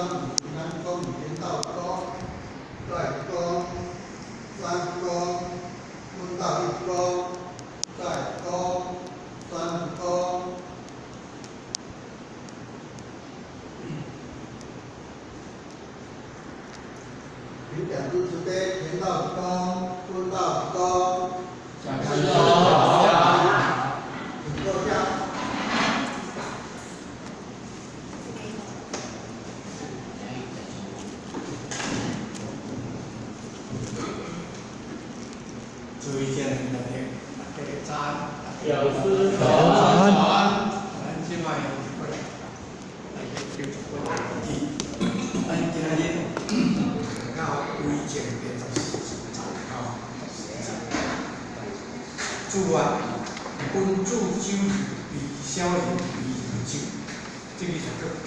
咱講天道講，再講三講，阮道一講，再講三講。請講師慈悲，天道講，阮道講。講師早。請坐下。注意見大家，大家早安。老師早安。咱這擺過來，來叫做過來記。咱今仔日到歸正第14集吼，14集。主啊，君子酒，微小人微酒，這個叫做貧